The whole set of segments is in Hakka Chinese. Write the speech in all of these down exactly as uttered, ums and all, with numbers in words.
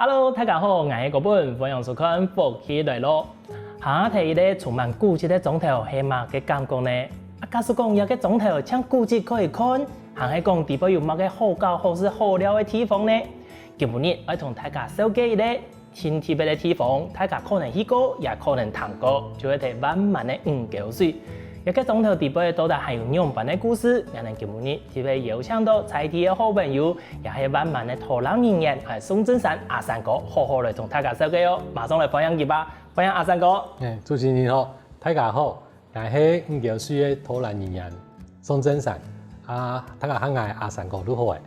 Hello，大家好，𠊎係國本，歡迎收看《福氣來了》。行啊，第一个充滿古蹟个庄頭係麼个感覺呢？啊，假使講這个庄頭像古蹟可以看，還係講裡背有麼个好搞、好食、好尞个地方呢？今晡日愛同大家紹介一个盡特別个地方，大家可能去過，也可能聽過，就係在萬巒个五溝水。這个庄頭裡背到底還有仰般个故事？𠊎等今晡日特別邀請到在地个好朋友， 也係萬巒个導覽人員，哎，宋正山阿山哥，好好來同大家紹介哦。馬上來歡迎佢吧，歡迎阿山哥。哎，主持人好，大家好，𠊎係五溝水个導覽人員宋正山。啊，大家喊𠊎阿山哥就好誒。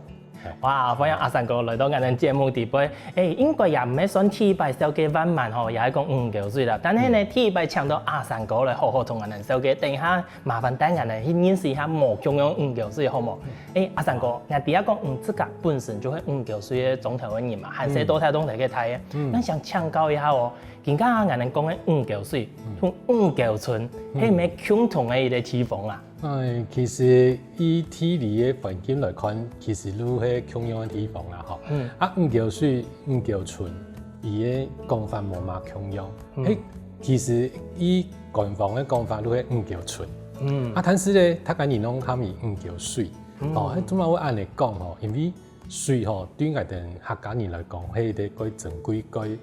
哇，歡迎阿山哥來到𠊎等節目裡背。哎，應該也毋係算第一擺紹介萬巒吼，也係講五溝水啦。但係呢，第一擺請到阿山哥來好好同𠊎等紹介。等一下 麻煩帶𠊎等去認識一下無共樣五溝水好無？哎，阿山哥，𠊎知啊講你自家本身就係五溝水个庄頭个人嘛，還細到大當大个大个。𠊎想請教一下哦，今下𠊎等講个五溝水同五溝村，係毋係共同个一個地方啊？哎，其實以地理个環境來看，其實都係共樣个地方啦吼。啊，五溝水、五溝村，佢个講法無麼共樣。 嘿，其實以官方个講法就係五溝村。啊，但是呢，大家人攏喊佢五溝水。哦，做麼會恁仔講吼？因為水吼，對𠊎等客家人來講，係一個蓋珍貴、蓋、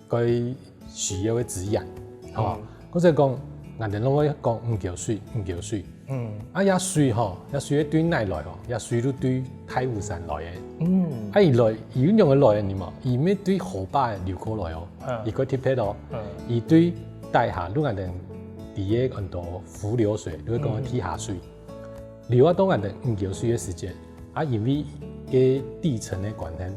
蓋需要个資源。吼，或者講，𠊎等攏會講五溝水，五溝水。 嗯。啊，這水吼，這水係對哪來哦？這水就對大武山來个。嗯。啊，佢來，佢仰仔來个呢嘛？佢毋係對河壩流過來哦，佢蓋特別哦。佢對底下，就𠊎等知个安到伏流水，就係講地下水。流啊到𠊎等五溝水个時節，啊，因為該地層个關係，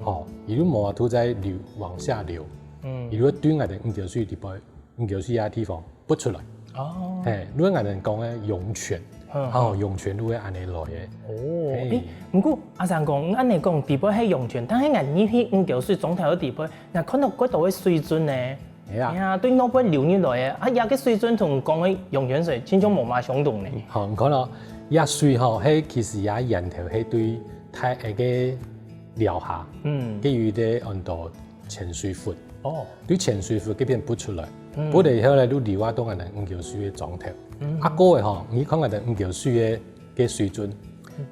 吼，佢就無法度再流，往下流。嗯。佢就對𠊎等五溝水裡背 五溝水个地方濺出來。哦。嘿，就係𠊎等講个湧泉。哦，湧泉就係恁仔來个。哦，嘿。誒，毋過阿山哥，恁仔講裡背係湧泉，但係𠊎入去五溝水庄頭个裡背，𠊎看到蓋多个水圳呢。係啊。係啊，對外背流入來个，啊，這個水圳同講个湧泉水，親像無麼相同呢。好，你看哦，這水吼，係其實這源頭係對大个寮下，嗯，佢有一個安到 淺水窟。哦。對淺水窟該片濺出來，濺了以後呢，就流啊到𠊎等五溝水个庄頭。啊，過个吼，你看𠊎等五溝水个，个水圳，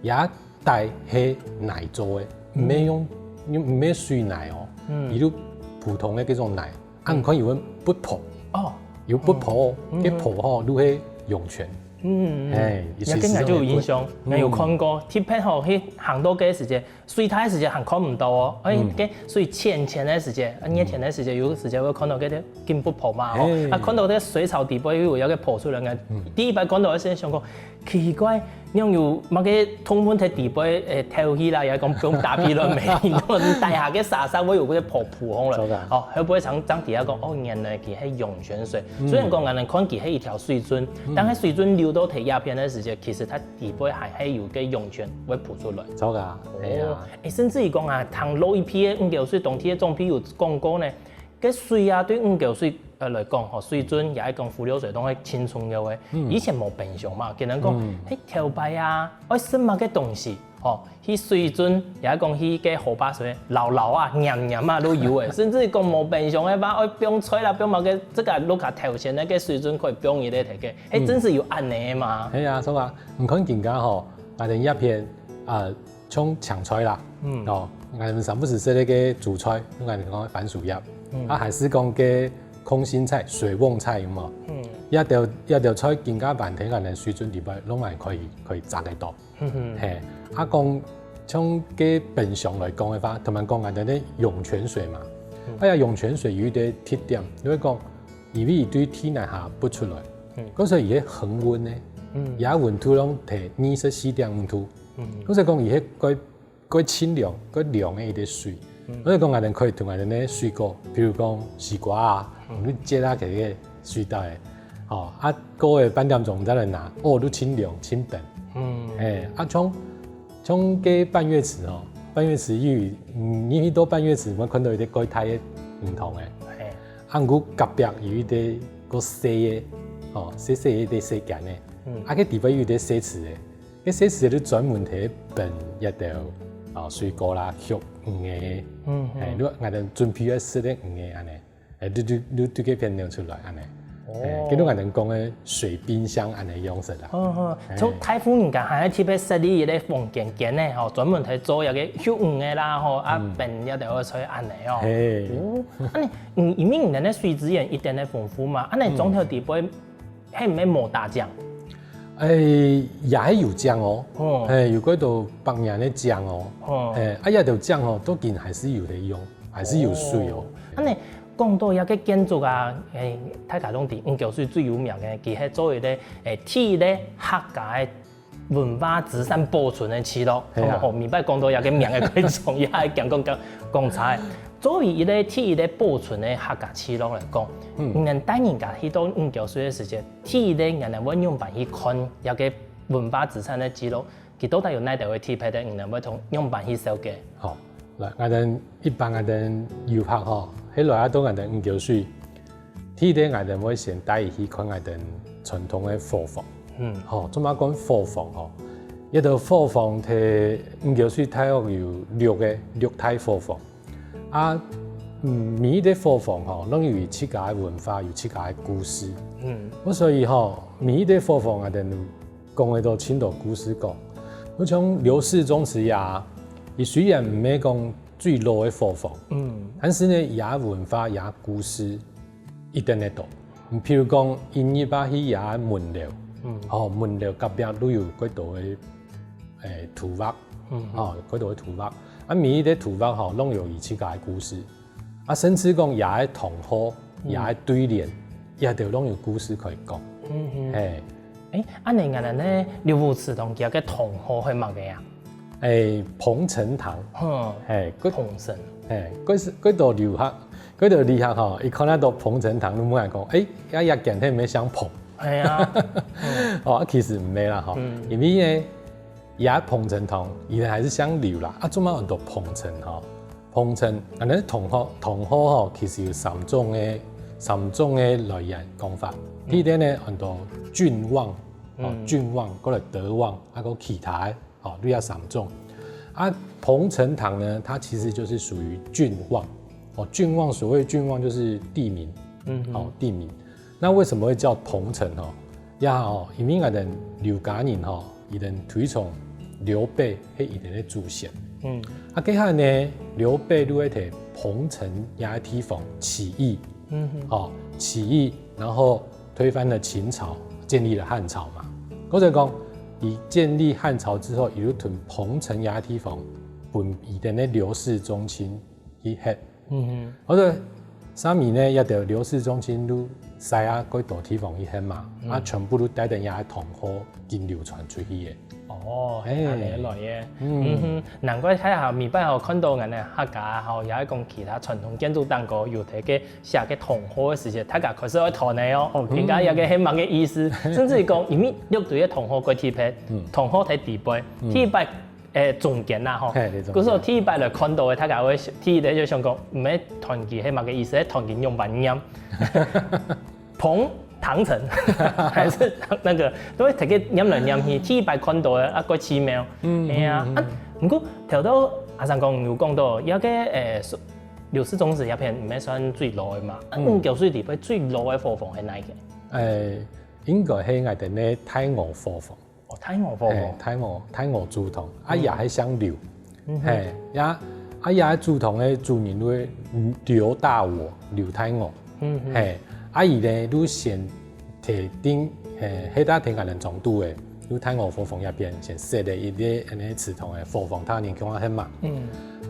這底係泥做个，毋係用，毋係水泥哦，佢就普通个該種泥。啊，你看有个濺泡，哦，有濺泡，該泡吼，就係湧泉。嗯，哎，這個𠊎就有印象，𠊎有看過，特別吼，去行到該時節， 水大个時節還看毋到哦，哎，該水淺淺个時節，啊，熱天个時節，有時節會看到該个金箔泡嘛，吼，啊，看到該水槽底背有一個泡出來个，第一擺看到个時節想講，奇怪，仰有麼个動物在底背，誒，透氣啦，也講放大氣了沒？你底下个沙沙會有該个泡浮上來，哦，會毋會像，像底下講，哦，原來佢係湧泉水，雖然講𠊎等看佢係一條水圳，但係水圳流到第二片个時節，其實佢 底背還係有个湧泉會浮出來。著啊，係啊。哦，誒，甚至於講啊，聽老一輩个五溝水當地个長輩有講過呢，該水啊，對五溝水，呃，來講吼，水圳也係講伏流水，當係盡重要个。以前無冰箱嘛，佢等講，嘿，頭擺啊，愛食麼个東西，吼，去水圳，也係講去該河壩水，澹澹啊、黏黏啊都有誒。甚至於講無冰箱个話，愛放菜啦、放麼个，這個屋下頭前个該水圳可以放一個忒个。 係真實有恁仔嘛？係啊，所以啊，你看今下吼，𠊎等這片，啊，像青菜啦，哦，𠊎等三不時食个該主菜，𠊎等講番薯葉，啊，還係講該空心菜、水蕹菜有無？這兜，這兜菜今下還在𠊎等水圳底背，攏還可以，可以摘得到。 嘿，啊講像該冰箱來講个話，頭先講𠊎等个湧泉水嘛，哎呀，湧泉水有一個特點，就係講，因為佢對地泥下濺出來，故所以佢係恆溫个，佢个溫度攏在二十四點五度，故所以講佢係蓋，蓋清涼、蓋涼个一個水。所以講𠊎等可以同𠊎等个水果，比如講西瓜啊，你接啊，佢个水道个，吼，啊過个半點鐘再來拿，哦，都清涼、清冰。嗯，哎，啊像 像該半月池吼，半月池有，嗯，你去到半月池，會看到一個蓋大个魚塘誒。嘿。啊，毋過隔壁有一個較細个，吼，細細个一個細間誒。嗯。啊，該底背有一個細池誒，該細池就專門提分一兜啊，水果啦，畜魚个，嗯，嗯。欸，你𠊎兜準備个食个魚个恁呢，欸，就就就就該片弄出來恁呢。哦。欸，跟𠊎兜講个水冰箱恁呢樣式啦。嗯，嗯，欸。像大戶人家還愛特別設立一個房間間呢，吼，專門來做一個畜魚个啦，吼，啊，嗯。分這兜个菜恁呢哦。嘿。哦，恁呢，嗯，因為你兜个水資源一定个豐富嘛，恁呢，嗯。庄頭底背 係毋係無打井？欸，也係有井哦。哦。嘿，有幾多百年个井哦。哦。嘿，啊，這兜井哦，都今還係有在用，還係有水哦。哦。恁呢，講到這個建築啊，欸，大家攏知五溝水最有名个，佢係做一個，欸，第一個客家个文化資產保存个聚落。係啊。好無？好，明白講到這個名个觀眾，也係講講講講差。作為一個第一個保存个客家聚落來講，嗯。你兜大人家去到五溝水个時節， 第一個，𠊎兜會仰般去看這個文化資產个記錄，佢到底有哪兜个特別个，𠊎兜會同仰般去紹介。好，來，𠊎兜一般𠊎兜遊客吼，係來啊到𠊎兜五溝水，第一個𠊎兜會先帶佢去看𠊎兜傳統个伙房。嗯。吼，做麼个講伙房吼？這兜伙房在五溝水大約有六個，六大伙房。 啊，嗯，每一個伙房吼，攏有佢自家个文化，有自家个故事。嗯。所以吼，每一個伙房啊，等於講會到盡多故事講。好像劉氏宗祠呀，佢雖然毋係講最老个伙房，嗯。但是呢，佢个文化、佢个故事一定會多。譬如講，𠊎兜去佢个門樓，嗯。吼，門樓隔壁都有幾多个，欸，圖畫，嗯。吼，幾多个圖畫。 啊，每一個圖畫吼，攏有佢自家个故事。啊，甚至講佢个堂號，嗯。佢个對聯，這兜攏有故事可以講。嗯哼。嘿。欸，恁呢𠊎兜呢，劉氏宗祠个堂號係麼个啊？欸，彭城堂。哼，嘿，佢彭城。嘿，佢係，佢到遊客，佢到旅客吼，一看到彭城堂，就問𠊎講，欸，這，這間係毋係姓彭？係啊。嗯。哦，其實毋係啦吼，嗯。因為呢， 這彭城堂，佢還係姓劉啦，啊，做麼安到彭城吼？彭城，恁呢堂號，堂號吼，其實有三種个，三種个來源講法。嗯。第一個呢，安到郡望，哦，嗯。郡望，過來德望，啊，過其他个，哦，就這三種。啊，彭城堂呢，它其實就是屬於郡望，哦，郡望，所謂郡望就是地名，嗯哼。哦，地名。 那為什麼會叫彭城吼？呀吼，因為𠊎兜劉家人吼，佢兜推崇劉備係佢兜个祖先。嗯。啊，該下呢，劉備就會在彭城這个地方起義，嗯哼。吼，起義，然後推翻了秦朝，建立了漢朝嘛。或者講，佢建立漢朝之後，佢就從彭城這个地方，分佢兜个劉氏宗祠去歇。 嗯哼。或者啥物呢，這兜劉氏宗祠就徙啊，過多地方去歇嘛，嗯。啊，全部都帶等這个堂號緊流傳出去个。哦，嘿。係恁呢來个。嗯。嗯哼，難怪大家每擺吼看到𠊎兜客家吼，也係講其他傳統建築頂高有這個寫个堂號个時節，大家開始會討論哦，哦，嗯。人家這個係麼个意思，甚至於講，因為六堆个堂號過特別，嗯。堂號在底背，嗯。第一擺 欸，中間啦吼。嘿，你中間。故所第一擺來看到个，大家會想，第一個就想講，毋係團結，係麼个意思？係團結仰般念？彭唐城，還是那個，都會特別念來念去。第一擺看到个，啊，過奇妙。嗯，係啊，嗯，嗯。啊，毋過頭到阿三講有講到，這個，欸，劉氏宗祠這片毋係算最老个嘛，啊，嗯。五溝水裡背最老个伙房係哪一個？欸，應該係𠊎兜个大鵝伙房。 哦，大鵝伙房。嘿，大鵝，大鵝祖堂，啊，嗯。也係姓劉。嗯哼。嘿，也，啊，也係祖堂个主人為劉大鵝，劉大鵝。嗯哼。嘿，啊，佢呢，就先提定，嘿，係在天安人庄肚个，就大鵝伙房這片，先設了一個恁呢祠堂个伙房，大人共下歇嘛。嗯。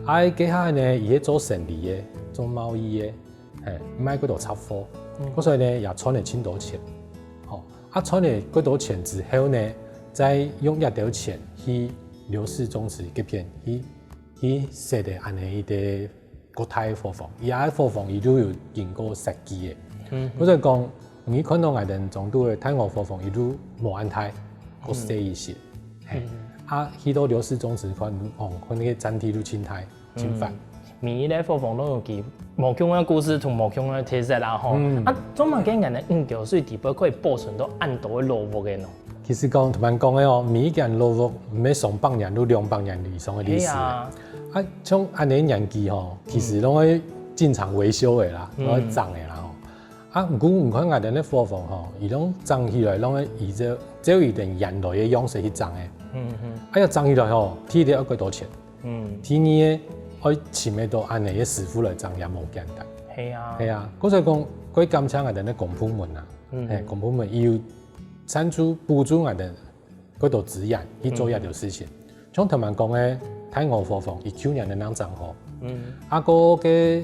啊，該下呢，佢係做生理个，做貿易个，嘿，賣幾多雜貨，嗯。所以呢，也賺了盡多錢。吼， 啊，賺了幾多錢之後呢，再用這兜錢去劉氏宗祠該片去，去設个恁呢一個國大伙房，佢个伙房佢就有經過設計个。嗯。或者講，你看到𠊎兜庄肚个大鵝伙房，佢就無恁大，較細一些。嗯。嘿，嗯。啊，去到劉氏宗祠看，哦，看該個占地就盡大。 盡闊。嗯，每一個伙房都有佢無共樣个故事同無共樣个特色啦吼。嗯。啊，做麼个𠊎兜五溝水裡背可以保存到恁多个老屋个呢？其實講，頭先講个哦，每一間老屋毋係上百年，都兩百年以上个歷史。係啊。啊，像恁樣年紀吼，其實攏愛經常維修个啦，嗯。攏愛整个啦吼。啊，毋過你看𠊎兜个伙房吼，佢攏整起來，攏愛依照，照佢等原來个樣式去整个。嗯嗯。啊，要整起來吼，第一愛幾多錢？嗯。第二个，愛尋得到恁樣个師傅來整，也無簡單。係啊。係啊，故所講，愛感謝𠊎兜个公部門啊。嗯。嘿，公部門佢有贊助補助𠊎兜 過多資源去做這條事情。嗯。像頭先講个大鵝伙房，佢舊年正正整好。嗯。啊，過个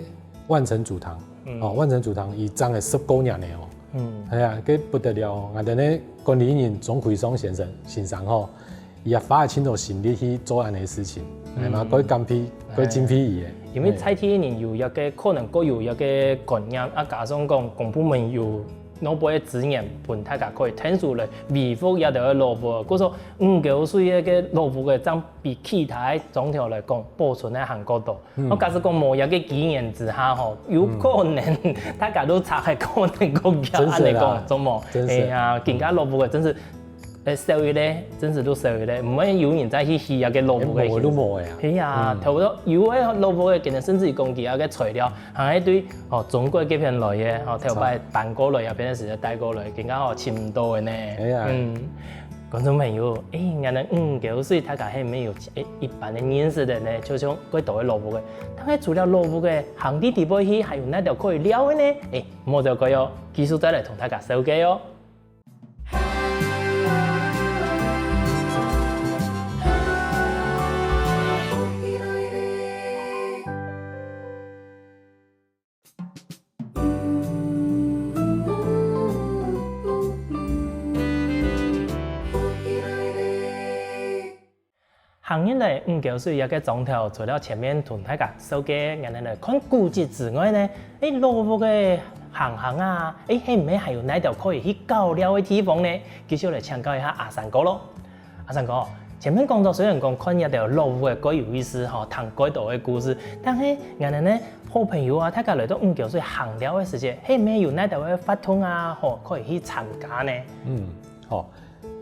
萬城祖堂，嗯。哦，萬城祖堂佢整个十過年了哦。嗯。係啊，該不得了哦！𠊎兜个管理人鍾魁松先生，先生吼，佢也花盡多心力去做恁樣个事情，嗯。係嘛，過感佩，過敬佩佢个。因為在地人有一個可能，過有一個觀念，啊，加上講公部門有 外背个資源分大家可以𢯭手來維護這兜个老屋。故所，五溝水个老屋个正比其他个庄頭來講，保存个還較多。嗯。𠊎假使講無這個機緣之下吼，有可能大家都拆開，可能講恁樣講，真係啦。做無？真係。哎呀，今下老屋个真係，誒，少一個，真係都少一個，毋會有人再去起這個老屋个。連無都無个啊。係啊，嗯。頭到有个老屋个，可能甚至於講佢个材料， 還係對，哦，中國該片來个，哦，頭擺搬過來，也變成係帶過來，更加好尋毋到个呢。係啊。嗯，觀眾朋友，誒，𠊎等五溝水大家係毋係有誒一般个認識个呢？就像蓋多个老屋个，但係除了老屋个，行到底背去，還有哪兜可以尞个呢？誒，莫走開哦，繼續再來同大家紹介哦。 行入來五溝水這個庄頭，除了前面同大家紹介，𠊎等來看古蹟之外呢，誒，老屋个行行啊，誒，係毋係還有哪兜可以去搞尞个地方呢？繼續來請教一下阿山哥咯。 阿山哥，前面講到，雖然講看這兜老屋个蓋有意思吼，聽蓋多个故事，但係𠊎等呢好朋友啊，大家來到五溝水行尞个時節，係毋係有哪兜个活動啊，吼，可以去參加呢？嗯，好。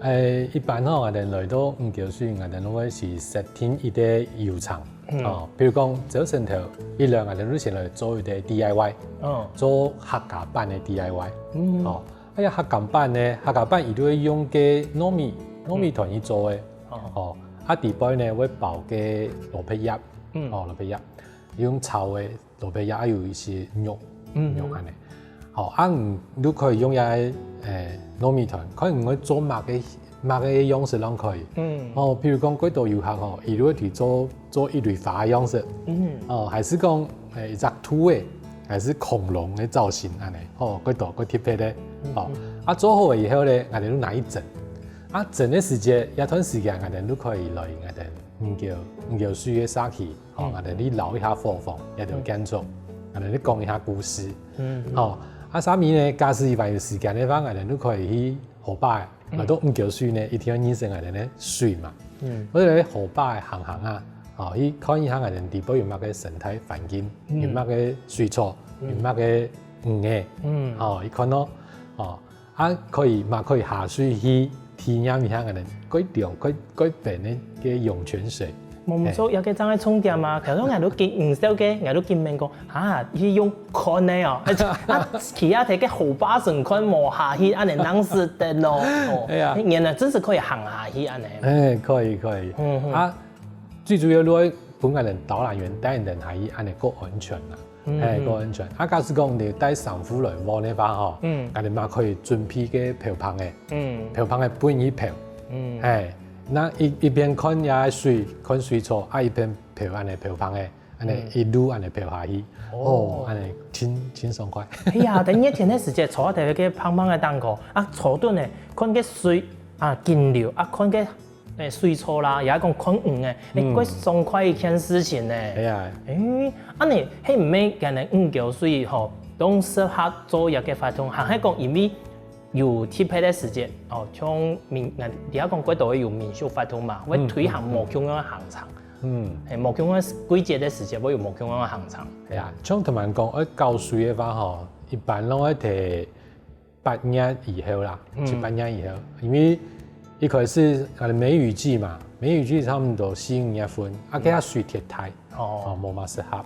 誒，一般吼，𠊎等來到五溝水，𠊎等都會去設定一個流程。嗯。哦，比如講，朝晨頭一來，𠊎等就先來做一個D I Y，嗯。做客家版个D I Y。嗯。哦， 哎呀，客家粄呢，客家粄佢就會用該糯米，糯米團去做个。嗯。哦，啊底背呢會包該蘿蔔葉，嗯。哦，蘿蔔葉，用炒个蘿蔔葉，還有一些肉，嗯，肉恁呢。好，啊你就可以用這個，誒，糯米團，看你愛做麼个，麼个樣式攏可以。嗯。哦，譬如講，蓋多遊客吼，佢就會去做，做一蕊花个樣式。嗯。哦，還係講，誒，一隻兔仔，還係恐龍个造型恁呢。哦，蓋多，蓋特別个。嗯，哦，嗯。啊做好了以後呢，𠊎等就拿去蒸。啊蒸个時節，這段時間𠊎等就可以來𠊎等五溝，五溝水个社區，哦，嗯。𠊎等去尞一下伙房，這兜建築，嗯。𠊎等去講一下故事。嗯，嗯。哦，啊啥物呢，假使以後有時間个話，𠊎等就可以去河壩，嗯。來到五溝水呢，一定愛認識𠊎等个水嘛。嗯。所以呢，河壩行行啊，哦，去看一下𠊎等底背有麼个生態環境，嗯。有麼个水草，嗯。有麼个魚仔，嗯。哦，去看咯，哦，啊可以嘛，可以下水去體驗一下𠊎等蓋涼、蓋，蓋冰个該湧泉水。無毋著，嘿。這個正係重點啊！頭先𠊎都緊毋曉个，𠊎都緊問講， 啊，去用看个哦，啊，企啊，在該河壩上看無下去，恁呢正使得咯。哦，哎呀。原來真係可以行下去恁呢。哎，可以，可以。嗯，嗯。啊，最主要就愛分𠊎等導覽員帶𠊎等下去，恁呢較安全啦。嗯，哎，嗯。較安全。啊，假使講你帶衫褲來換个話吼，嗯。𠊎等嘛可以準備該漂板个，嗯。漂板个分你漂。嗯。哎，該一，一邊看這水，看水草，啊，一邊漂恁呢漂板个。 恁呢，嗯。一路恁呢漂下去。哦。哦，恁呢真，真爽快。哎呀，在熱天个時節，坐在該个枋枋个頂高，啊，坐等呢，看該水，啊，緊流，啊，看該，誒，水草啦，也講看魚仔，誒，嗯。蓋爽快一件事情呢。哎呀。誒，恁呢，係毋係𠊎等五溝水吼，當適合做一個活動，還係講因為 有特別个時節，哦，像民，𠊎，你也講過都會有民宿活動嘛，會推行無共樣个行程。嗯。嘿，無共樣个季節个時節會有無共樣个行程。係啊，像頭先講，愛搞水个話吼，一般攏愛提八月以後啦，嗯。七八月以後，因為一開始，呃，梅雨季嘛，梅雨季差毋多四五月份，啊，該下水忒大，哦，無麼適合。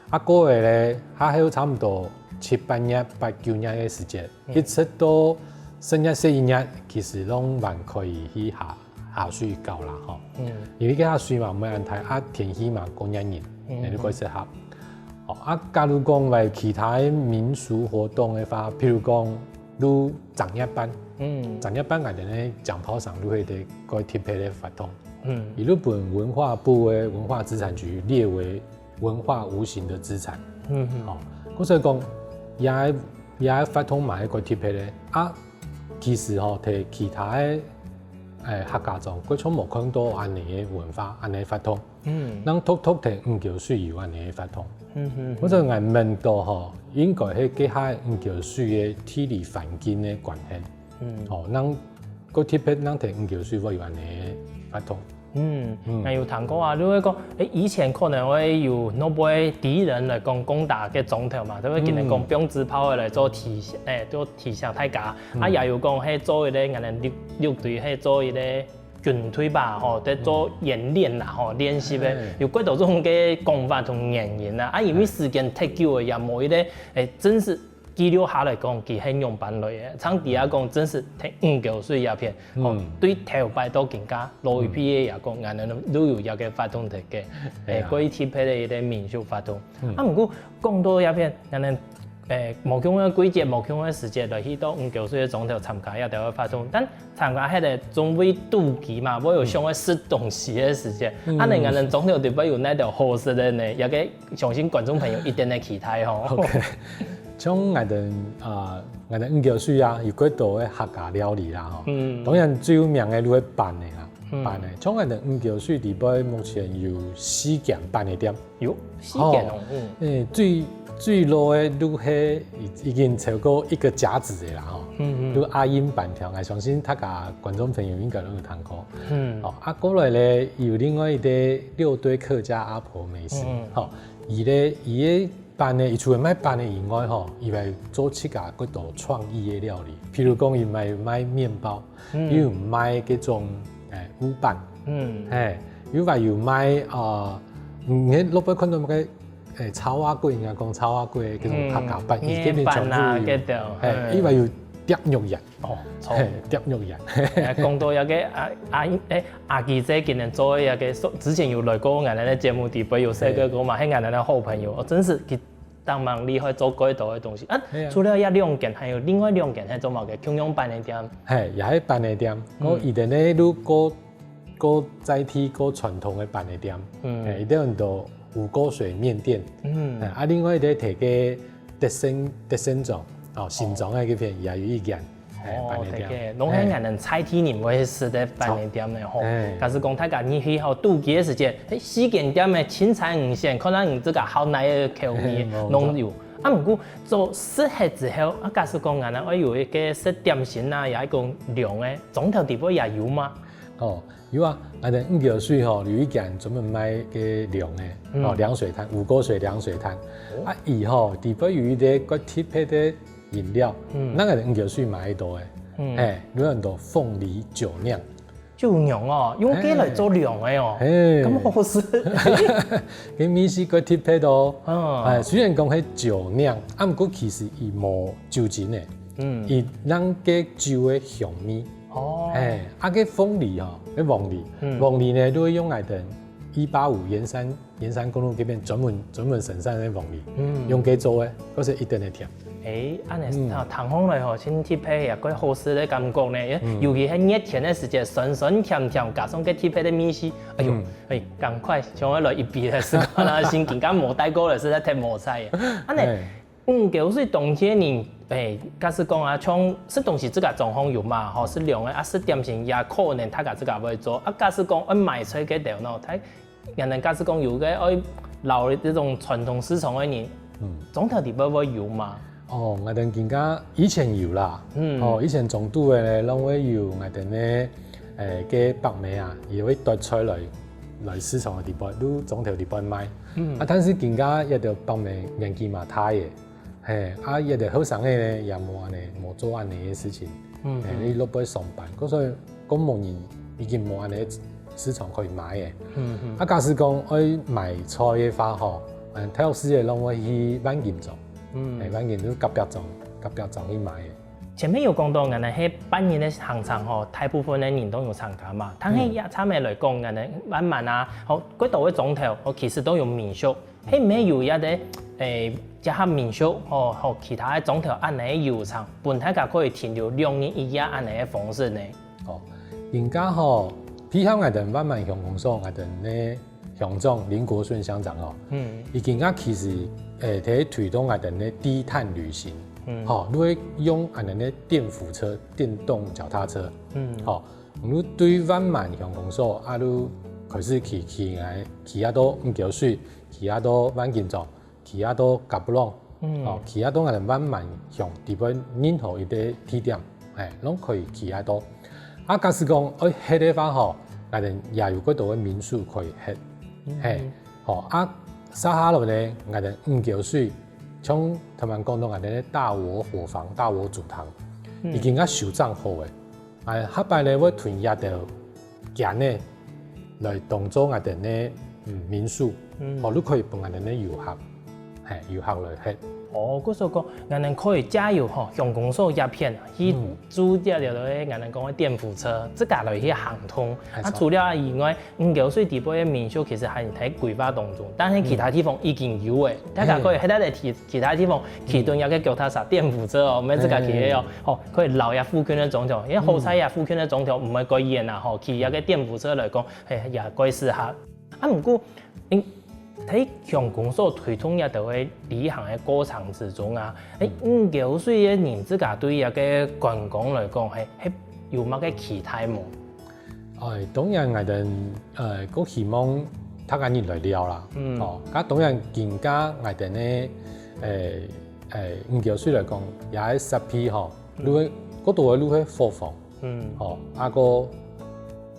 啊，過了咧，還有差毋多七八月、八九月个時節，一直到十月、十一月，其實攏還可以去下下水搞啦，吼。因為該下水嘛，毋會恁大，啊，天氣嘛，過熱人，恁樣較適合。哦，啊，假如講為其他个民俗活動个話，譬如講，如正月半，嗯，正月半𠊎兜个掌炮聲就係一個較特別个活動。嗯，佢就分文化部个文化資產局列為文化無形的資產。嗯，哦，故所講，這个這个活動嘛係較特別个啊。其實吼，在其他个，欸，客家庄，𠊎從無看到恁樣个文化，恁樣个活動。嗯，人獨獨在五溝水有恁樣个活動。嗯哼，故所𠊎問到吼，應該係該下五溝水个地理環境个關係。嗯，哦，人較特別，人在五溝水會有恁樣个活動。嗯，嗯，𠊎有聽過啊，就係講，欸，以前可能會有外背敵人來講攻打个庄頭嘛，就會今日講放紙炮个來做提醒，欸，做提醒大家。啊，也有講係做一個𠊎兜六六堆係做一個軍隊吧，吼，在做演練啦，吼，練習个，有幾多種个講法同原因啊。啊，因為時間忒久了，也無一個，欸，真實 記錄下來講，佢係仰般來个。像底下講，真實在五溝水這片，吼，對頭擺到今下，老一輩个也講，𠊎兜都有這個活動个，欸，較特別个一個民俗活動。啊，毋過講到這片，𠊎兜，欸，無共个季節，無共个時節，來去到五溝水个庄頭參加這兜个活動，但 參加該兜總會肚飢嘛，會有想愛食東西个時節。恁樣𠊎兜庄頭裡背有哪兜好食个呢？這個相信觀眾朋友一定會期待吼。OK，像𠊎兜啊，𠊎兜五溝水啊，有幾多个客家料理啦吼。嗯，當然最有名个就係粄个啦，粄个。像𠊎兜五溝水裡背目前有四間粄个店。 有四間哦，嗯，欸，最最老个就係已已經超過一個甲子个啦吼，嗯嗯，就阿英粄條，𠊎相信大家觀眾朋友應該都有聽過。嗯，哦，啊，過來咧，有另外一個六堆客家阿婆美食，嗯，吼，佢咧佢个粄呢，佢除了賣粄个以外吼，佢還做自家幾多創意个料理，譬如講佢賣賣麵包， 又有賣該種，欸，烏粄，嗯，係，又還有賣啊，你落背看到該，欸，草仔粿，人家講草仔粿，該種客家粄，佢該片全部有，該兜，係，又還有剁肉圓，哦，係，剁肉圓，講到這個啊啊，欸，阿基姐今日做个這個，之前有來過𠊎兜个節目裡背有細個過嘛，係𠊎兜个好朋友，哦，真係佢 當蠻厲害，做幾多个東西。啊，除了這兩間，還有另外兩間係做麼个？共樣粄个店。係，也係粄个店。嗯，佢等呢，就較較在地、較傳統个粄个店。嗯，係，佢等很多五溝水麵店。嗯，啊，另外一個在該德勝德勝庄，哦，新莊个該片也有一間。 哦，對个，攏係𠊎兜在地人會食个粄个店呢吼。假使講大家你去吼肚飢个時節，係四間店个千差五選，看下你自家好哪個口味攏有。啊，毋過做食忒之後，啊，假使講𠊎兜愛有一個食點心啊，也係講涼个，庄頭裡背也有嗎？哦， 有啊，𠊎兜五溝水吼，有一間專門賣該涼个，哦，涼水攤，五溝水涼水攤。啊，佢吼，裡背有一個較特別个飲料，該𠊎兜五溝水買得到个，係，有很多鳳梨酒釀。酒釀哦，用該來做涼个哦，係，咁好食。該味緒較特別哦，欸，雖然講係酒釀，啊，毋過其實佢無酒精个，嗯，佢讓該酒个香味。 哦，欸，啊，該鳳梨吼，該黃梨，黃梨呢，就會用𠊎兜一八五圓山圓山公路該片專門專門生產个黃梨，用該做个，該係一等个甜。欸，恁呢，聽聽起來吼，真特別也較好食个感覺呢。尤其係熱天个時節，酸酸甜甜，加上該特別个味緒，哎喲，欸，趕快想愛來一杯來試看啊，先緊緊無帶過來，實在忒無彩个。恁呢， 嗯，五溝水當地人，欸，假使講啊，像食東西自家種項有嘛，吼，食涼个啊，食點心也可能大家自家會做。啊，假使講愛買菜个頭腦，大，𠊎兜假使講有个愛留這種傳統市場个人，庄頭裡背會有嘛？哦，𠊎兜今下以前有啦，哦，以前庄肚个咧，攏會有𠊎兜个，欸，个伯姆啊，佢會帶菜來來市場个裡背，就庄頭裡背賣。啊，但是今下這兜伯姆年紀嘛大个， 係，啊，這兜後生个呢，也無恁呢，無做恁呢个事情，係，佢落背上班，故所以過無人，已經無恁樣市場可以買个。啊，假使講愛買菜个話吼，嗯，頭先个攏會去萬金庄，嗯，欸，萬金就隔壁庄，隔壁庄去買个。前面有講到，𠊎等係半日个行程吼，大部分个人都有參加嘛。但係也差毋多來講，𠊎等慢慢啊，吼，幾多个鐘頭，吼，其實都有民宿，係毋係有一個，欸，結合民宿，吼，吼，其他个莊頭恁樣个遊程，分大家可以停留兩日一夜恁樣个方式呢？哦，今下吼，配合𠊎等萬巒鄉公所，𠊎等个鄉長林國順鄉長吼，嗯，已經啊其實，欸，在推動𠊎等个低碳旅行，嗯，吼，就會用𠊎等个電扶車、電動腳踏車，嗯，吼，你對萬巒鄉公所啊，你開始騎騎來，騎啊到五溝水，騎啊到萬金庄，騎啊到甲布朗，嗯，哦，騎啊到𠊎等萬巒鄉底背任何一個地點，欸，攏可以騎啊到。啊，假使講愛歇个話吼，𠊎等也有幾多个民宿可以歇，嗯，嘿，吼，啊，接下來呢，𠊎等五溝水，像頭先講到𠊎等个大窩伙房、大窩煮湯，嗯，已經啊修整好个。 啊，下擺呢會同這兜間仔來當做𠊎等个，嗯，民宿，嗯，吼，就可以分𠊎等个遊客，嘿，遊客來歇。哦，故所講，𠊎等可以藉由吼，鄉公所這片去，嗯，租這條个𠊎等講个電扶車，自家來去行動。沒錯。啊，除了以外，五溝水底背个民宿其實還在規劃當中，但係其他地方已經有个，嗯，大家可以，嘿，去到其，其他地方，騎等這個腳踏車、電扶車哦，毋係自家騎个哦，嘿，吼，可以遶這附近个莊頭，因為好彩這附近个莊頭毋會過遠啊，吼，騎這個電扶車來講，嘿，也過適合。啊，毋過，嗯，在鄉公所推動這兜个旅行个過程之中啊，欸，五溝水个人自家對這個觀光來講，嘿，係有麼个期待無？ 哎，當然𠊎等，呃，過希望大家人來尞啦。嗯。哦，該當然今下𠊎等个，呃，呃，五溝水來講，也係設備吼，嗯，就係，過多个就係伙房。嗯。哦，啊，過，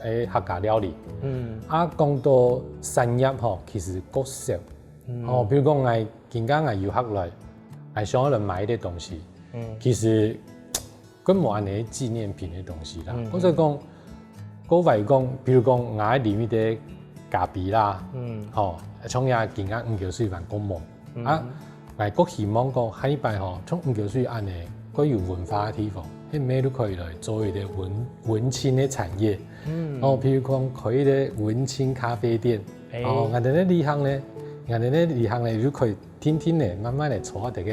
欸，客家料理。嗯。啊，講到產業吼，其實過少。嗯。哦，比如講𠊎今下𠊎遊客來，𠊎想愛來買一個東西。嗯。其實 更無恁樣紀念品个東西啦。嗯。或者講，過來講，比如講，𠊎愛啉一個咖啡啦，嗯，吼，像這今下五溝水還過無。嗯。啊，𠊎過希望講，下一擺吼，像五溝水恁樣，過有文化个地方，係毋係就可以來做一個文，文青个產業。嗯。哦，比如講，開一個文青咖啡店。欸。哦，𠊎等个旅行呢，𠊎等个旅行呢，就可以定定仔，慢慢仔坐在這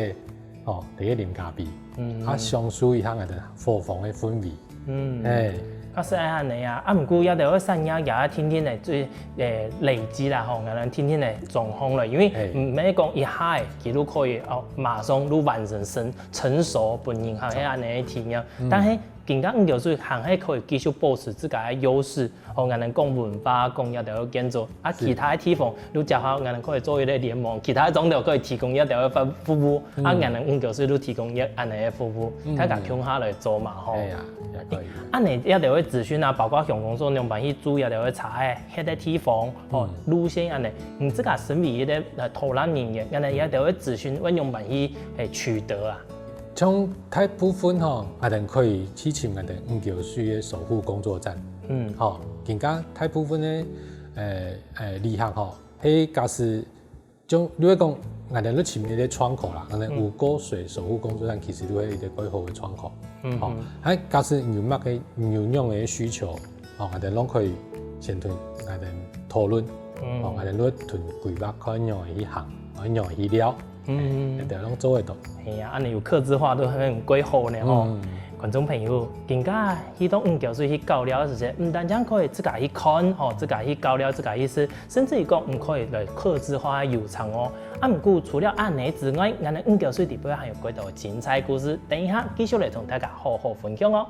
個 哦，第一啉咖啡，嗯，啊，享受一下𠊎等伙房个氛圍。嗯，欸。確實係恁樣啊，啊，毋過這兜个產業也定定仔，最，欸，累積啦吼，𠊎等定定仔狀況了，因為，欸，毋係講一下仔，佢就可以哦，馬上就完成成，成熟，分人客係恁樣个體驗。嗯。但係今下五溝水還係可以繼續保持自家个優勢， 哦，𠊎等講文化，講這兜建築，啊，是，其他个地方，就正好𠊎等可以做一個聯盟，其他个庄頭可以提供這兜个服，服務，啊，嗯，𠊎等五溝水就提供這恁樣个服務，嗯，大家共下來做嘛，吼。哎呀，也可以。恁樣這兜个資訊啊，包括鄉公所仰般去租這兜个車仔，歇个地方，吼，嗯，路線恁樣，你自家身為一個，呃，導覽人員，恁樣這兜个資訊會仰般去，欸，取得啊？ 像大部分吼，𠊎等可以去尋𠊎等五溝水个守護工作站。嗯。吼，今下大部分个，呃，呃，旅客吼，係假使，就，你會講，𠊎等就尋一個窗口啦，𠊎等，嗯，五溝水守護工作站其實就係一個蓋好个窗口。嗯，吼，嗯。啊，假使有麼个，有仰个需求，吼，𠊎等攏可以先同𠊎等討論，嗯，吼，𠊎等就會同規劃看仰仔去行，看仰仔去尞。 嗯，欸，這兜攏做得到。係啊，恁樣有客製化都還蓋好呢吼。嗯。觀眾朋友，今下去到五溝水去搞尞个時節，毋單淨可以自家去看吼，自家去搞尞，自家去食，甚至於講，你可以來客製化个遊程哦。啊，毋過除了恁樣之外，𠊎等五溝水底背還有幾多精彩故事，等一下繼續來同大家好好分享哦。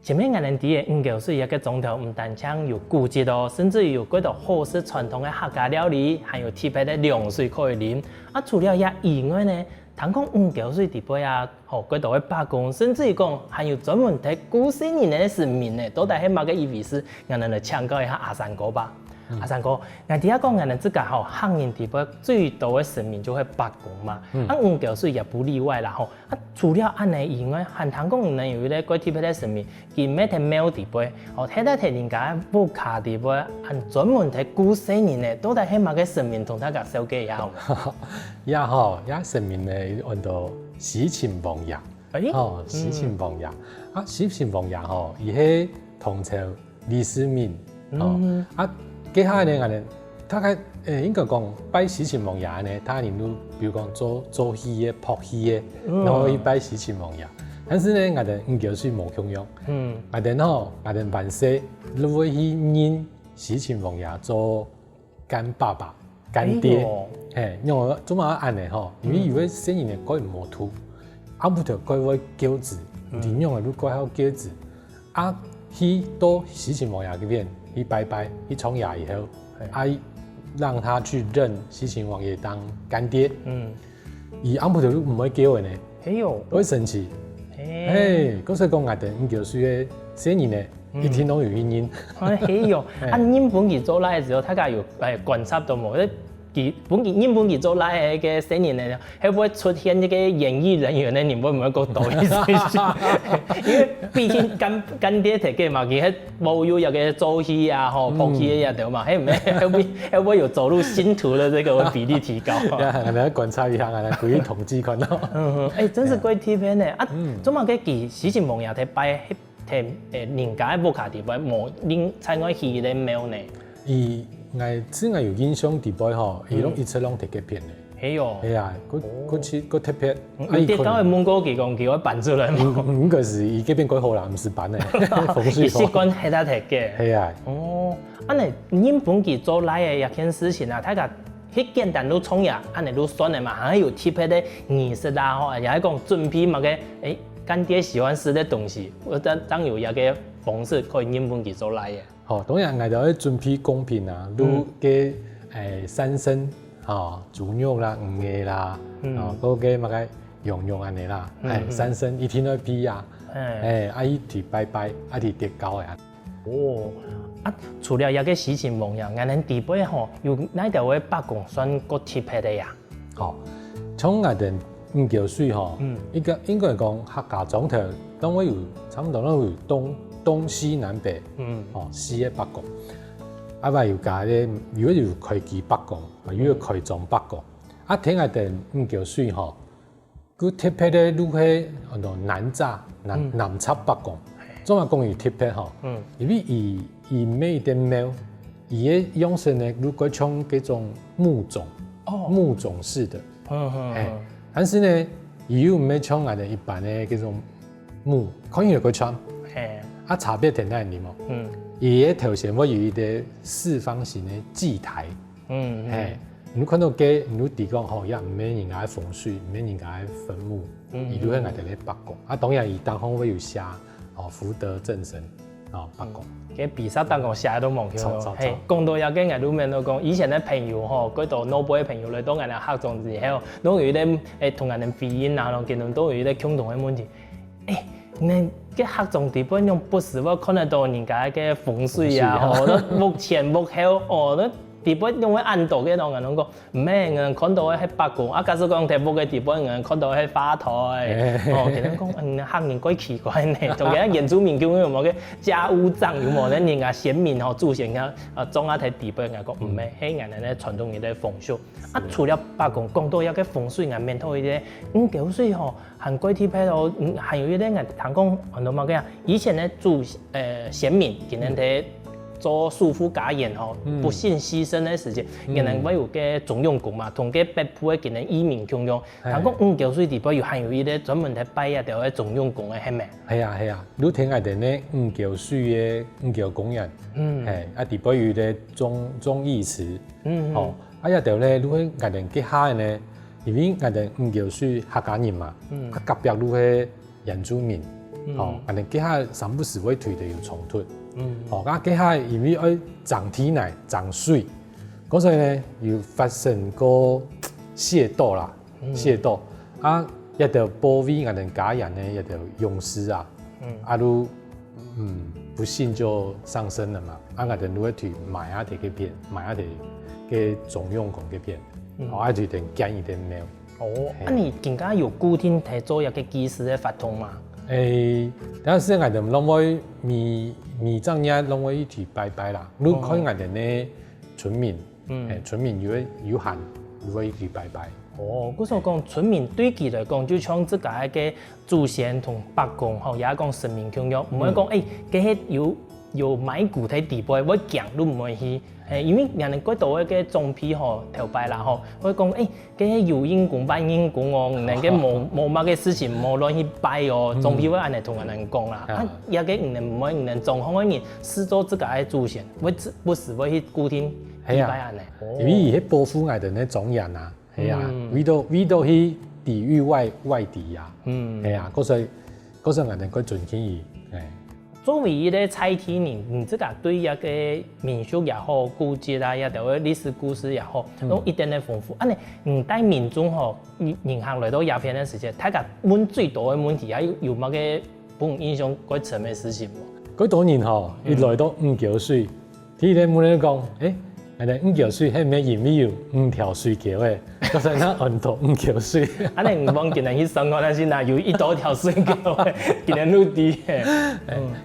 前面𠊎等知个五溝水這個庄頭毋單淨有古蹟哦，甚至於有幾多好食傳統个客家料理，還有特別个涼水可以啉。啊，除了這以外呢，還講五溝水裡背啊，吼，幾多个伯公，甚至於講還有專門在顧細人个神明呢，到底係麼个一回事？𠊎等來請教一下阿山哥吧。阿山哥，𠊎知啊講𠊎等自家吼客人裡背最多个神明就係伯公嘛，啊五溝水也不例外啦吼。啊除了恁仔以外，還聽講你等有一個蓋特別个神明，佢毋係在廟裡背，哦，係在人家屋下裡背，還專門在顧細人呢，到底係麼个神明同大家紹介一下好無？ 呀吼，這神明呢，安到西秦王爺。欸，吼，西秦王爺。啊，西秦王爺吼，佢係唐朝李世民。哦，啊，該下呢，𠊎等大概，欸，應該講拜西秦王爺呢，大人都比如講做做戲个、拍戲个，然後去拜西秦王爺。但是呢，𠊎等五溝水無共樣。嗯，𠊎等吼，𠊎等還細，就會去認西秦王爺做 乾爸爸、乾爹。欸喲，嘿，仰會做麼个恁仔吼？因為有个細人仔蓋無度，暗晡頭蓋會噭眵，你仰仔就蓋好噭眵。啊，去到西秦王爺該片去拜拜，去唱吔以後，啊，讓他去認西秦王爺當乾爹。嗯，佢暗晡頭就毋會噭仔呢，係喲，會生氣。嘿，故所講𠊎等五溝水个細人仔， 一定都有原因。欸，係喲，啊，認分佢做倈仔之後，大家有欸觀察到無？佢分佢認分佢做倈仔个細人仔呢，會毋會出現這個演藝人員个人會毋會過多一些？因為畢竟乾乾爹忒个嘛，佢係無有一個做戲啊，吼，拍戲个也對嘛，係毋係？會不會會不會有走入星途的這個比例提高？呀，來觀察一下，來故意統計看到。嗯，欸，真是怪特別呢。啊，做麼个佢西秦王爺忒拜 忒欸人家个屋下裡背，無另另外起一個廟呢？佢𠊎自𠊎有印象裡背吼，佢攏一直攏在該片呢。係喲，係啊，佢佢其佢特別。你跌倒會問過佢講佢會搬出來無？應該係佢該片蓋好啦，毋使搬呢，風水好。佢習慣歇到忒个。係啊，哦，恁仔認分佢做倈仔這件事情啊，大家 係簡單就唱吔，恁仔就算了嘛，還有特別个儀式啊，吼，也係講準備麼个，欸，乾爹喜歡食个東西，或者當有一個方式可以認分佢做倈仔。吼，當然𠊎兜愛準備供品啊，就該欸三牲，吼，豬肉啦、魚仔啦，吼，還該麼个羊肉恁仔啦，欸三牲一定愛備啊，欸，啊去拜拜，啊去跌跤仔啊。 哦，啊除了這個西秦王爺，𠊎等裡背吼有哪兜个伯公算較特別个呀？吼，像𠊎等五溝水吼，應該應該講客家莊頭，當會有差毋多攏有東東西南北，嗯，吼四個伯公，啊還有加个又有開基伯公，又有開莊伯公，啊在𠊎等五溝水吼， 佢特別个就係安到南閘南南閘伯公，做麼講佢特別吼？因為佢佢每一間廟，佢个樣式呢，就蓋像該種墓冢，哦，墓冢式的，嗯嗯，欸，但是呢，佢又毋係像𠊎兜一般个該種墓，看起來蓋像，欸，啊差別在哪裡無？嗯，佢个頭前會有一個四方形个祭台， 嗯，嘿，你看到該，你就知講吼，也毋係人家个風水，毋係人家个墳墓，佢就係𠊎兜个伯公。啊當然佢頂項會有寫哦福德正神哦伯公。該比賽當中寫个都無共樣。嘿，講到這個，𠊎就想到講，以前个朋友吼，幾多老輩个朋友來到𠊎兜客庄之後，都有一個欸同𠊎兜回應啊，然後佢兜都有一個共同个問題。 欸，你該客庄裡背仰不時會看得到人家个風水啊，吼，屋前屋後，哦，該裡背仰會恁多个咯，𠊎講，毋係，𠊎看到个係伯公，啊假使講在屋个裡背，𠊎看到个係花台，哦，佢兜講，嗯，客人蓋奇怪呢，同佢原住民共樣有無个家屋葬有無？人家先民吼，祖先啊，啊葬啊在裡背，𠊎講，毋係，係𠊎兜个傳統个風俗。啊除了伯公，講到這個風水，𠊎面頭一個五溝水吼， 還蓋特別哦，還有一個𠊎聽講安到麼个啊，以前个祖呃先民佢兜在做守護家園吼，不幸犧牲个時節，佢兜會有個忠勇宮嘛，同該北部个佢兜義民共樣。聽講五溝水裡背有還有一個專門在拜這兜个忠勇宮个，係無？係啊係啊，你聽𠊎兜个五溝水个五溝公園，係啊，裡背有一個忠忠義祠，吼， 啊這兜呢就係𠊎兜該下呢，因為𠊎兜五溝水客家人嘛，啊隔壁就係原住民，吼，𠊎兜該下三不時會推著有衝突，吼，啊該下因為愛爭地泥、爭水，故所呢有發生過械鬥啦，械鬥，啊，這兜保衛𠊎兜家園个這兜勇士啊，啊就，嗯，不幸就喪生了嘛。啊，𠊎兜就會去埋啊佢个片，埋啊佢个忠勇公个片，哦，啊就等建一等廟。哦，啊你今下有固定在做一個祭祀个活動嗎？誒，但是𠊎兜攏會每每正月攏會一起拜拜啦，就看𠊎兜个村民，嗯，村民有有閒，就會一起拜拜。 哦，故所講村民對佢來講，就像自家个祖先同伯公吼，也講神明共樣，毋會講，誒，該係有有埋骨在底背，會驚都毋會去。誒，因為𠊎兜蓋多个長輩吼，頭擺啦吼，會講，誒，該係有應公萬應公哦，你兜个無無麼个事情，莫亂去拜哦，長輩會恁樣同𠊎兜講啦。啊，也該你兜毋會，你兜中風个人，視作自家个祖先，會不時會去固定祭拜恁樣。因為佢係保護𠊎兜个莊園啊。 係啊，為著為著去抵禦外外敵啊，係啊，故所故所𠊎兜蓋尊敬佢，誒。作為一個在地人，你自家對這個民俗也好，古蹟啊，也兜个歷史故事也好，都一點仔豐富。恁樣，你帶民眾吼，人人客來到這片个時節，大家問最多个問題，還有有麼个分你印象蓋深个事情無？蓋多人吼，一來到五溝水， 第一個問你講，誒，𠊎兜五溝水係毋係因為有五條水溝仔，所以正安到五溝水？恁樣你望今日去算看，但是哪有一多條水溝仔，今日都知个。誒，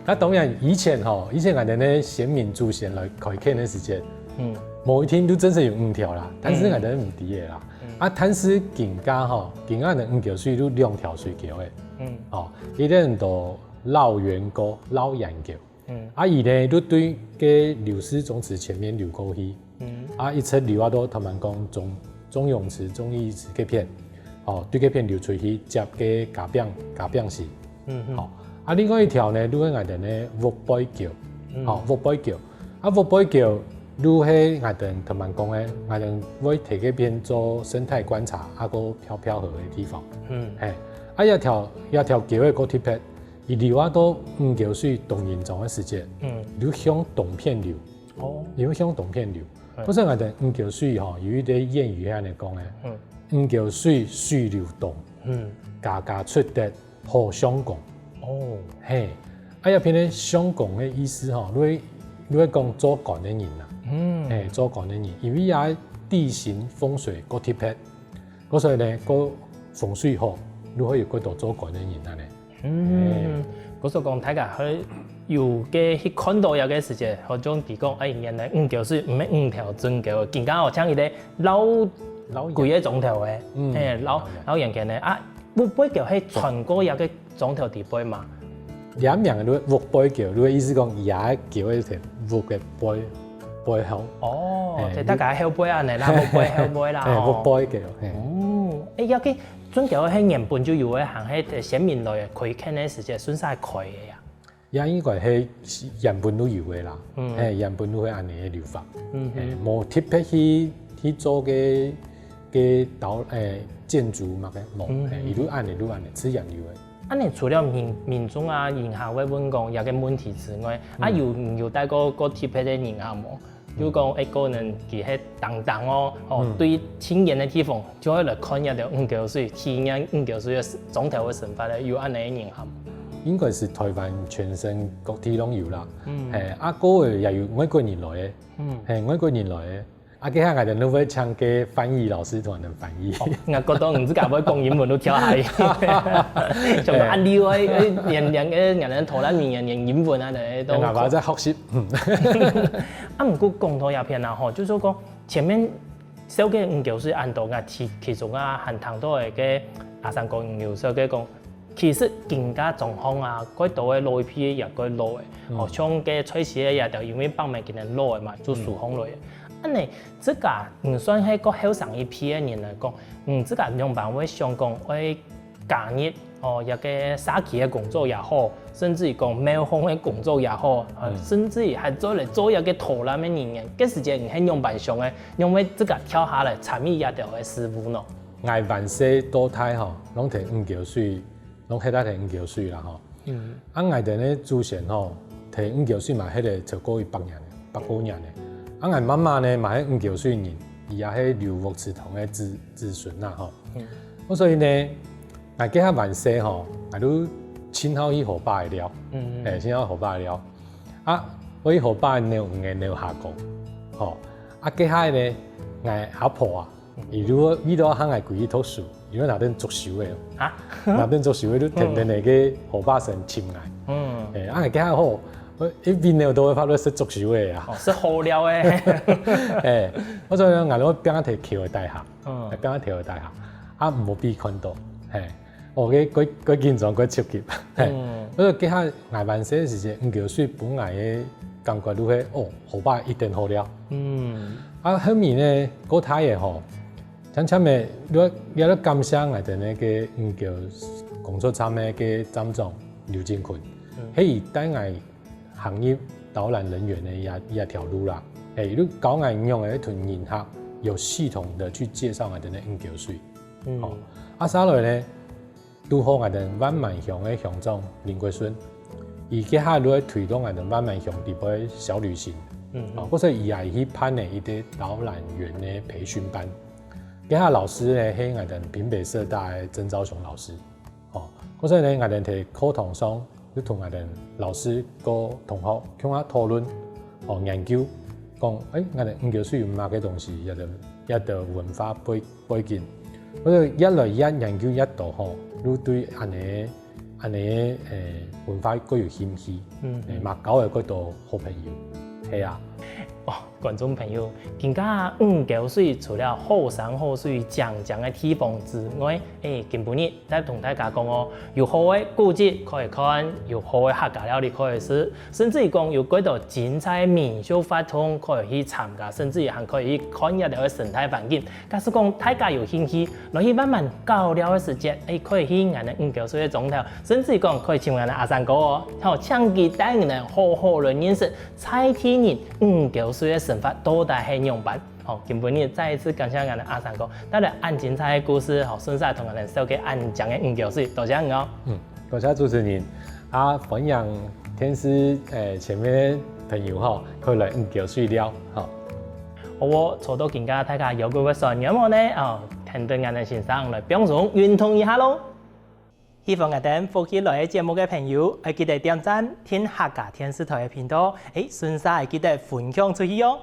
該當然以前吼，以前𠊎兜个先民祖先來開墾个時節，嗯，無一定都真實有五條啦，但是𠊎兜毋知个啦。啊，但是今下吼，今下个五溝水都兩條水溝仔，嗯，哦，一個安到老源溝、老源溝。 啊，佢呢就對該劉氏宗祠前面流過去，啊，一直流啊到頭先講中中庸祠、中義祠該片，哦，對該片流出去接該嘉餅嘉餅寺，哦，啊，另外一條呢，就係𠊎兜个屋背溝，哦，屋背溝，啊，屋背溝就係𠊎兜頭先講个，𠊎兜會在該片做生態觀察，啊，過漂漂河个地方，係，啊，這條這條溝个過特別， 佢流啊到五溝水東仁庄个時節，嗯，就向東片流，哦，佢會向東片流。故所𠊎兜五溝水吼，有一個諺語係恁樣講个，嗯，五溝水水流東，嗯，家家出得好相公。哦，係，啊，這片个相公个意思吼，就係就係講做官个人啊，嗯，係，做官个人，因為這地形風水較特別， 故所以呢，該風水好，就會有較多做官个人恁樣。嗯，故所講大家會有个去看到這個時節，好像佢講，哎，原來五溝水毋係五條圳溝，今下好像一個老老規个庄頭个，嗯，嘿，老老眼鏡个啊，屋背溝係穿過這個庄頭底背嘛。 這名就屋背溝，就意思講，這个溝个屋个背背後。哦，就大家後背恁樣啦，屋背後背啦，嘿，屋背溝，嘿。哦，哎，這个圳溝係原本就有个，還係先民來个開墾个時節順續開个呀？也應該係原本就有个啦，嘿，原本就係恁樣个流法，嘿，無特別去去做个个導，誒，建築麼个，無，嘿，佢就恁樣就恁樣，自然有个。 恁樣除了民民眾啊、人客會問講這个問題之外，啊有有帶過過特別个人客無？就講誒，可能佢係當當哦，哦，對親眼个地方就會來看這條五溝水，體驗五溝水个庄頭个生活个，有恁樣个人客無？應該係臺灣全省各地攏有啦，嘿，啊過个也有外國人來个，嘿，外國人來个。 啊，該下𠊎兜就會請个翻譯老師同𠊎兜翻譯。哦，𠊎覺得你自家會講英文都跳下去。想到啊，你會連連个，連連頭那名言連英文啊，都。𠊎還在學習。啊，毋過講到這片啊，吼，就是說前面紹介五溝水恁多，𠊎其其中啊，還聽到个阿三哥有紹介講， 其實今下狀況啊，蓋多个老一輩也蓋老个，哦，像該菜市个也都因為百年今年老个嘛，就收䟘落个。恁樣，自家毋算係較後生一輩个人來講，嗯，自家仰般會想講愛加入哦，一个社區个工作也好，甚至於講廟方个工作也好，啊，甚至於還做來做一个導覽个人員，該時節你係仰般想个？仰會自家跳下來參與這兜个事務呢？ 𠊎還細到大吼，攏在五溝水，攏歇在五溝水啦吼。啊𠊎兜个祖先吼，在五溝水嘛歇了超過一百年，百過年了。啊𠊎媽媽呢嘛係五溝水人，佢也係劉屋祠堂个子子孫啦吼。所以呢，𠊎該下還細吼，𠊎就盡好去河壩个尞，嗯，欸，盡好河壩个尞。啊，𠊎去河壩扭魚仔扭下過，吼。啊，該下呢，𠊎阿婆啊，佢就會為著喊𠊎歸去讀書，佢就拿等竹修仔，啊，拿等竹修仔就天天在該河壩脣尋𠊎。嗯，欸，啊，該下吼，𠊎一邊扭到會發到食竹修仔啊。哦，食好料欸。欸，𠊎就講𠊎就拚下摕摎个帶下，嗯，拚下摕摎个帶下，啊，毋好分佢看著，嘿。 哦，該，該，該緊張，該刺激。嘿，嗯，所以該下𠊎還細个時節，魚鰍水分𠊎个感覺就係，哦，河壩一定好尞。嗯，啊，後面呢，過大个吼，漸漸个，也，也要感謝𠊎等个魚鰍工作站个站長劉進坤，嗯，係佢帶𠊎行入導覽人員个這，這條路啦。嘿，佢教𠊎仰仔同人客有系統个去介紹𠊎等个魚鰍水。嗯，哦，啊，續來呢， 堵好𠊎等萬巒鄉个鄉長林國順，佢該下就推動𠊎等萬巒鄉裡背小旅行。嗯，哦，故所佢也去辦了一個導覽員个培訓班。該下老師呢，係𠊎等平北社大个曾昭雄老師。哦，故所呢，𠊎等在課堂上就同𠊎等老師个同學共下討論，哦，研究，講，欸，𠊎等魚鰍水有麼个東西，這兜，這兜文化背，背景。故所越來越研究越多吼，就對恁仔，恁仔，欸，文化較有興趣，嗯，欸，嘛交了較多好朋友，係啊。哦，觀眾朋友，今下魚鰍水除了好山好水靚靚个地方之外，欸，今晡日 再同大家講哦，有好个古蹟可以看，有好个客家料理可以食，甚至於講有幾多精彩民俗活動可以去參加，甚至於還可以去看這兜个生態環境。假使講大家有興趣，來去慢慢搞尞个時節，欸，可以去𠊎等魚鰍水个庄頭，甚至於講可以尋𠊎等阿山哥哦，好，請佢帶你等好好來認識在地人魚鰍水个生活到底係仰般。 好，今晡日再一次感謝𠊎等阿山哥帶來恁精彩个故事，好，順續同𠊎等紹介恁靚个魚鰍水，多謝你哦。嗯，多謝主持人，啊，歡迎電視，欸，前面个朋友吼，可以來魚鰍水尞，吼。好哦，坐到今下大家有個會算願望呢，哦，聽等𠊎等先生來放鬆運動一下咯。 喜歡𠊎等福氣來个節目个朋友，愛記得點讚、訂客家電視台个頻道，欸，順續愛記得分享出去哦。